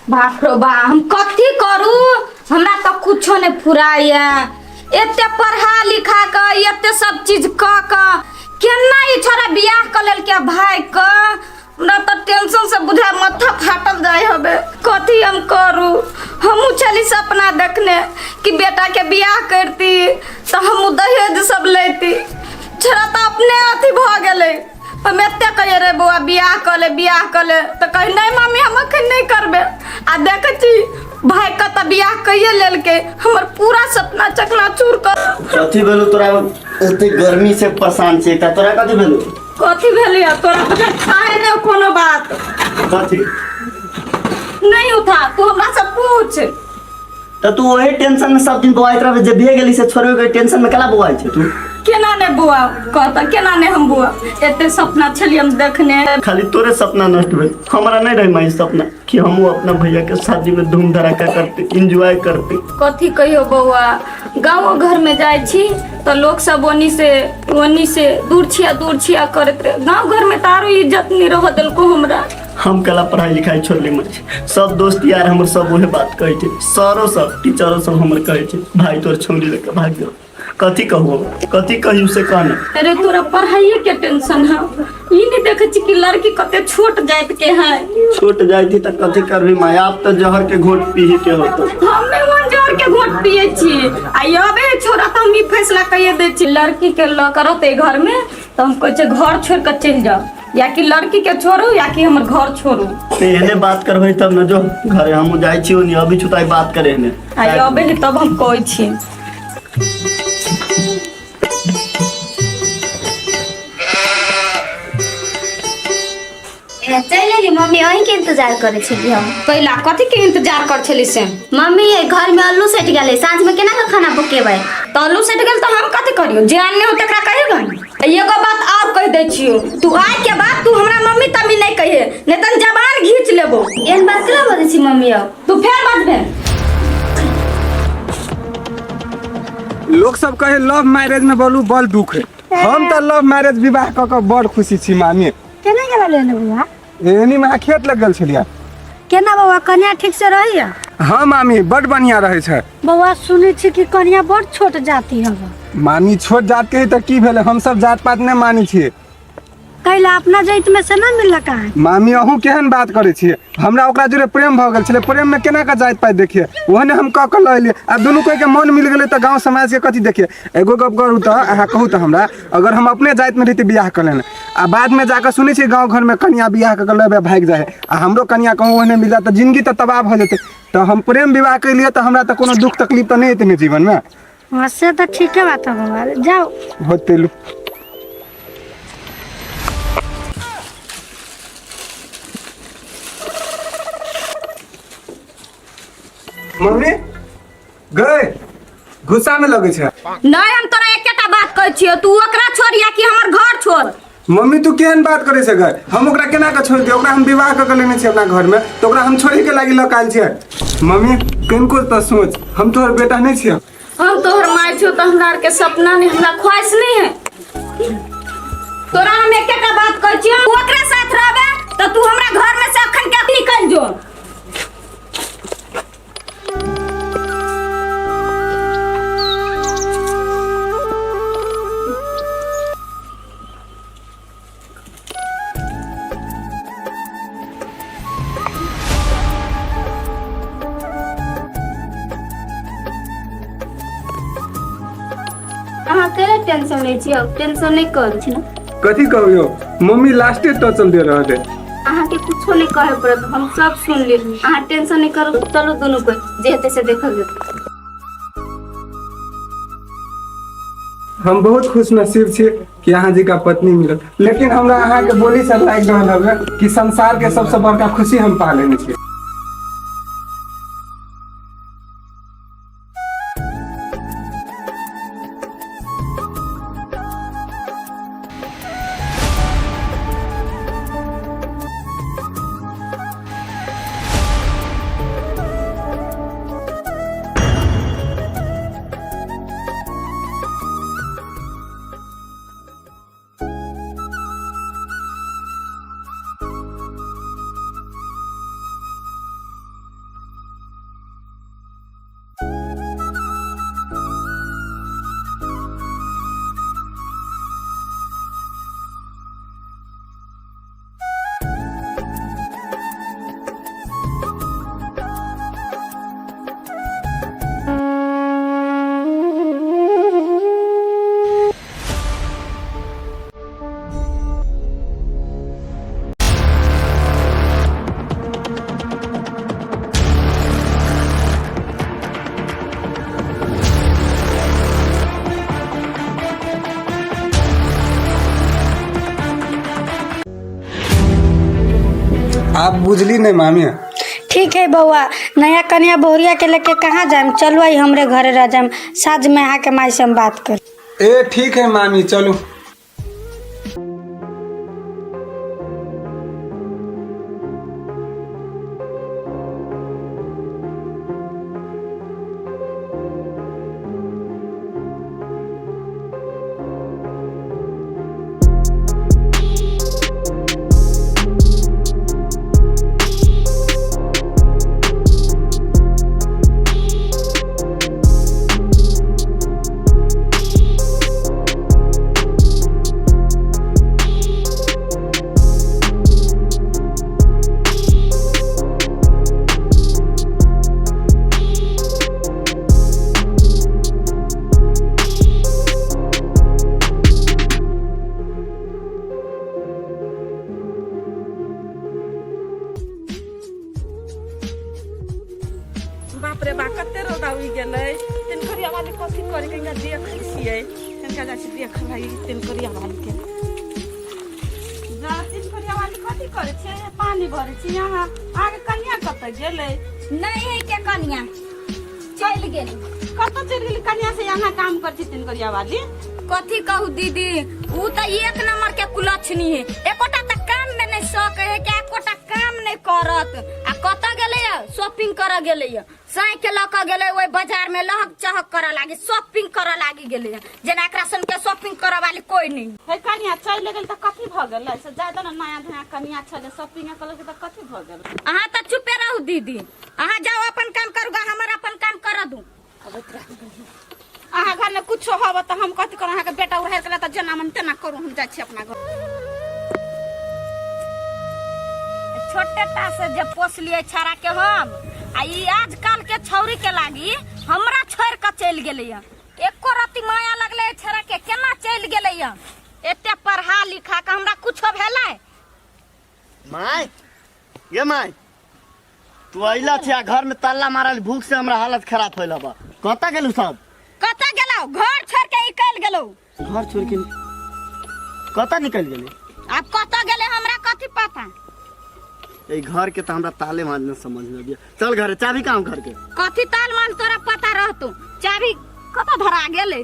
बाप रो बा, हम कथी करू? हमरा तऽ कुछो नहि फुराइए। एते पढ़ा लिखा कऽ, एते सब चीज कऽ कऽ केना ई छोरा बियाह कऽ लेलकै भाई कऽ। हमरा तऽ टेंशन से बुझा माथा फाटल जाय हबे। कथी हम करू? हमहूँ छली सपना देखने कि बेटा के बियाह करती तऽ हमहूँ दहेज सब लेती। छोरा तऽ अपने अथी भऽ गेलै। हम एते कहिए रे बौआ, बियाह कऽ ले, बियाह कऽ ले, तऽ कही नहि मम्मी, हम अखन नहि करबै। आ देखै छी भाई के तऽ बियाह कहिए लेलकै, हमर पूरा सपना चकनाचूर कर। कथी भेलौ तोरा? एते गर्मी से परेशान छै एकटा तोरा कथी भेलौ? कथी भेलै तोरा? खाए नहि कोनो बात। कथी? नहीं उठा, तू हमरा से पूछ। तऽ तू ओहे टेंशन में सब दिन बौआइत रहबे? जे भे गेली से छोड़बे के टेंशन में केना बौआइ छै तू? केना ने बुआ कहता, केना ने हम बुआ? एते सपना छलियै हम देखने। खाली तोरे सपना नष्ट भेल, हमरा नहीं रहे माई सपना कि हमहूँ अपना भैया के शादी में धूम धड़ाका करते, एंजॉय करते। कथी कहियो बौआ, गाँवो घर में जाइ छी तऽ लोक सब ओनी से ओनी से दूर छिया दूर छिया करैत रहे। गाँव घर में तऽ आरो इज्जत नहीं रह देलको हमरा। हम कला पढ़ाई लिखाई छोड़ली मर, सब दोस्त यार हमर सब उहे बात कहै छै, सरो सब टीचरो सब हमर कहै छै भाई तोर छौरी लेके भाग गेल। कथी कहू, कथी कहियौ से कहना। अरे तोरा पढ़ाइए के टेंशन है, ई नहीं देखे छी कि लड़की कते छोट जात के है। छोट जाइत तऽ कथी करबी माय, आब तऽ जहर के घोट पीही के होतो। हम नहीं वन जहर के घोट पिए छी। आ अबे छोरा तऽ हम ई फैसला कहिए दै छी, लड़की के लऽ के रहते घर में तऽ हम कहै छै घर छोड़ के चलि जाओ, या कि लड़की के छोड़ू या कि हमर घर छोड़ू। ते एहने बात करबै तब ने, जो घरे हमहूँ जाइ छी ओनी, अभी छुताई बात करे एहने। आ अबे ने तब हम कहै छी। चलि एली मम्मी, अहीं के इंतजार करै छली हम। कैला कथी के इंतजार कर छली से? मम्मी ये घर में अल्लू सटि गेलै, साँझ में केना के खाना पकेबै? तऽ अल्लू सटि गेल तऽ हम कथी करियौ? जे आनने हो तकरा कहियो ने। एगो बात और कहि दै छियौ, तू आइ के बाद तू हमरा मम्मी तम्मी नहि कहिए, नहि तऽ जबान घीच लेबो। एहन बात केना बजै छी मम्मी अब? तू फेर बजबे। लोक सब कहे लव मैरिज में बोलू बड़ दुख है, हम तऽ लव मैरिज विवाह कऽ कऽ बड़ खुशी छी मामी। केना गेला लेने बौआ? एनी में खेत लग गेल छलियै। केना बौआ, कन्या ठीक से रहैया? हाँ मामी, बड़ बढ़िया रहै छै। बौआ सुनै छी कि कन्या बड़ छोट जाति हवे। मामी छोट जात के है तऽ की भेलै, हम सब जात पात नहि मानै छियै। कैला अपना जाति में से ना मिललक अहाँ? मामी अहूँ केहन बात करै छियै, हमरा ओकरा जोरे प्रेम भऽ गेल छलै, प्रेम में केना कऽ जाति पाति देखियै, ओहने हम कऽ कऽ लऽ एलियै आ दुनू कोइ के मन मिल गेलै तऽ गाँव समाज के कथी देखियै। एगो गप करू तऽ अहाँ कहू तऽ हमरा, अगर हम अपने जाति में रहितै बियाह कऽ लेने आ बाद में जाकऽ सुनै छियै गाँव घर में कनिया बियाह कऽ कऽ लऽ भागि जाइ है आ हमरो कनिया कहूँ ओहने मिल जाए तऽ जिंदगी तऽ तबाह भऽ जेतै, तऽ हम प्रेम विवाह केलियै तऽ हमरा तऽ कोनो दुख तकलीफ तऽ नहि हेतै ने जीवन में। हाँ से तऽ ठीके बात है बौआ, जाओ। होते लू। मम्मी गए गुस्सा में लगे छै। नहीं, हम तोरा एकेटा बात कहै छियौ, तू ओकरा छोड़ या कि हमर घर छोड़। मम्मी तू केहन बात करे छै गए, हम ओकरा केना के छोड़ दियै? ओकरा हम विवाह कऽ के लेने छियै अपना घर में, तऽ ओकरा हम छोड़े के लागी लऽ के आयल छियै। मम्मी कनिको तऽ सोच, हम तोहर बेटा नहि छियै। हम तोहर माय छियौ तऽ हमरा आरके सपना नहि, हमरा ख्वाहिश नहि है। तोरा हम एकेटा बात कहै छियौ, तू ओकरा साथ रहबे तऽ तू हमरा घर में से अखन के निकल जो। अहाँ केला टेंशन लै छी? अब टेंशन नहि करू छी ने। कथी कहू यौ मम्मी, लास्टे टचल दे रहल है। अहाँके कुछो नहि कहै पड़त, हम सब सुन लेली। अहाँ टेंशन नहि करू, चलू दुनू कोइ, जे हेतै से देखल जेतै। हम बहुत खुश नसीब छी कि अहाँ जी का पत्नी मिलल, लेकिन हमरा अहाँ के बोली से लागि रहल हवे कि संसार के सबसे बड़का खुशी हम पा लेने छी। आप बुझली नहीं मामी। ठीक है बउआ, नया कन्या बहुरिया के लेके कहाँ जाएम, चलू आई हमरे घरे रह जाएम, साँझ में अहाँके माई से हम बात कर। ए ठीक है मामी, चलू। बाप रे बा, कते रौदा उगि गेलै। तिनकरिया वाली कथी करै कहिया देखै छियै, कनिका जाइ छी देखबै तिनकरिया वाली के। जा तिनकरिया वाली कथी करै छियै? पानी भरै छी अहाँ। अहाँके कनिया कतऽ गेलै? नहीं है के कनिया चलि गेल। कतऽ चलि गेलै कनिया से अहाँ काम करै छी तिनकरिया वाली? कथी कहू दीदी, ऊ तऽ एक नंबर के कुलक्षणी है, एकोटा तऽ काम में नहीं सक है के एकोटा काम नहीं करत। आ कतऽ गेलै शॉपिंग करऽ गेलै, साइकिल लऽ कऽ गेलै ओहि बाजार में लहक चहक करऽ लागी, शॉपिंग करऽ लागी गेलै, जेना एकरा सन के शॉपिंग करऽ वाली कोई नहीं। हे कनिया चलि गेल तऽ कथी भऽ गेलै से जाय दो ने, नया धया कनिया छलै, शॉपिंग केलक तऽ कथी भऽ गेल? अहाँ तऽ चुपे रहू दीदी, अहाँ जाओ अपन काम करू, हमर अपन काम करऽ दू। अहाँ घरमे कुछो होब तऽ हम कथी करू? अहाँके बेटा उड़ारि गेलै तऽ जेना मन तेना करू, हम जाइ छी अपना घर। छोटे टा से जे पोसलिए छाड़ा के हम, आ ई आजकल के छौरी के लागी हमरा छोड़ के चलि गेलै। एको रत्ती माया लगलै छौड़ा के, केना चलि गेलै? एते पढ़ा लिखा के हमरा कुछो भेलै? माय ये माय, तू अइला छी आ घर में ताला मारल, भूख से हमरा हालत खराब होइल बा। कतऽ गेलू सब? कतऽ गेलौ? घर छोड़ के निकल गेलौ। घर छोड़ के कतऽ निकल गेलै? आब कतऽ गेलै हमरा कथी पता। ए घर के तो हमरा ताले मार न समझ में आबिया। चल घरे, चाबी कहाँ घर के? कथी ताल मान तोरा पता रहतो, चाबी कतऽ धरा गेलै?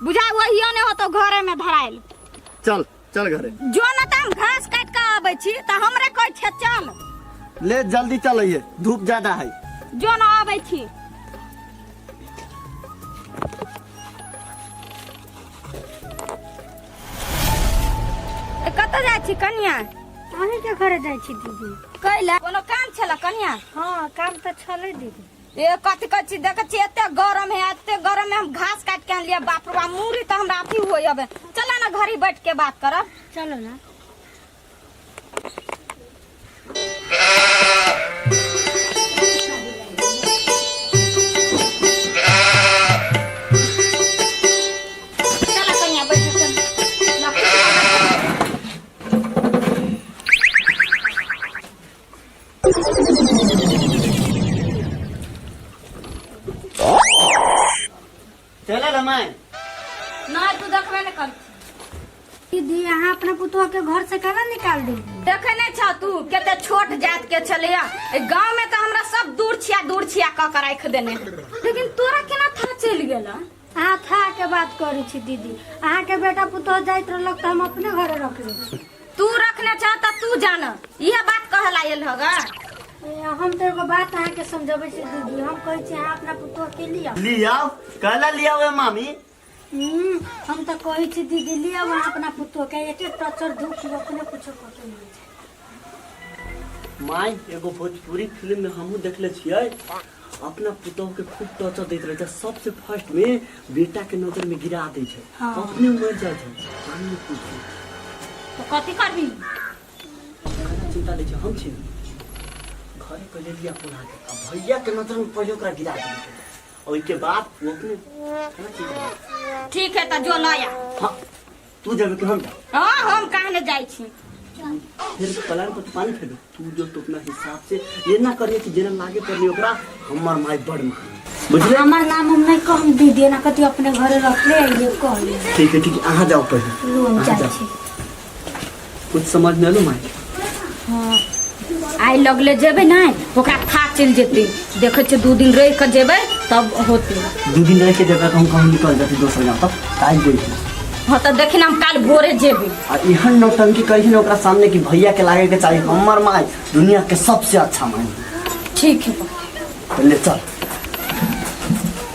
बुझा वहियो ने होतो घरे में धरायल। चल चल घरे। जो न त हम घास काट के आबै छी त हमरे कहै छै चल। ले जल्दी चल अइहे, धूप ज्यादा है। जो न आबै छी। ए, कतऽ जाइ छी कनिया? अहीँके घरे जाइ छी दीदी। कैला कोनो काम छला कनिया? हाँ काम तऽ छलै दीदी। ए कथी कहै छी, देखै छी एते गरम है, एते गरम में हम घास काट के आनलियै, बाप रे बाप मूड़ी तऽ हमरा अथी होइ हबे। चल ना घरी बैठ के बात करब। चलो ना। चल कनिया बैठ चल। चले रे माय। नहीं तू देखबे नहीं कर। दीदी अहाँ अपना पुतोह के घर से केना निकाल दी? देखे नहीं छौ तू कते छोट जात के छलैया, गांव में तो हमरा सब दूर छिया कऽ के राखि देने, लेकिन तोरा केना था चलि गेल? अहाँ था के बात करै छी दीदी, अहाँ के बेटा पुतोह जाइत रहलक तऽ हम अपने घरे रख लै छी। तू रखने छह तऽ तू जान, इहे बात कहला आयल होगा। हम तऽ एगो बात अहाँ के समझबै छी दीदी, हम कहै छी अहाँ अपना पुतोह के लिअ। लियाओ कहला लियाओ ए मामी। हम तऽ कहै छी दीदी लिअ अहाँ अपना पुतोह के, एक एक टचर दुख अपने कुछो कतौ नहि छै। माय एगो भोजपुरी फिल्म में हमहूँ देखले छियै, अपना पुतोह के खूब टॉर्चर दैत रहै छै, सबसे फर्स्ट में बेटा के नजर में गिरा दै छै। हाँ। अपने मर जाइ छै पानी में कूद के। तो कथी करबी? कना चिंता लै छै, हम छी घरे पहिले लिया पोला के, आ भैया के नजर में पहिले ओकरा गिरा दै छै, ओहिके बाद वो अपने कना चिंता लै छै। ठीक है तऽ जो लया। हाँ तू जेबे कि हम जाऊ? हाँ हम कहाँ जाइ छी। फिर पलान पर पानी फेंक तू जो तो अपना हिसाब से ये ना करिए कि जेना लागे पड़ली ओकरा, हमर माय बड़ महान बुझले। हमर नाम हम नहीं कहम दीदी, एना कथी अपने घरे रखले आइए कहले। ठीक है ठीक है, अहाँ जाओ पहले। लू हम अहाँ जाइ जाओ। छी। कुछ समझ नहीं लो माय? हाँ। आइ लगले जेबै नहि, ओकरा खा चलि जेतै। देखै छियै, 2 दिन रहि कऽ जेबै तब होतै। 2 दिन रह के जेबै, कहूँ कहूँ निकल जेतै दोसर गाँव, तब काल्हि जेबै। हँ, तऽ देखी ने, हम काल्हि भोरे जेबै। आ एहन नौटंकी करी ने ओकरा सामने कि भैया के लागे के चाही हमर माय दुनिया के सबसे अच्छा माय। ठीक है। तो ले चल।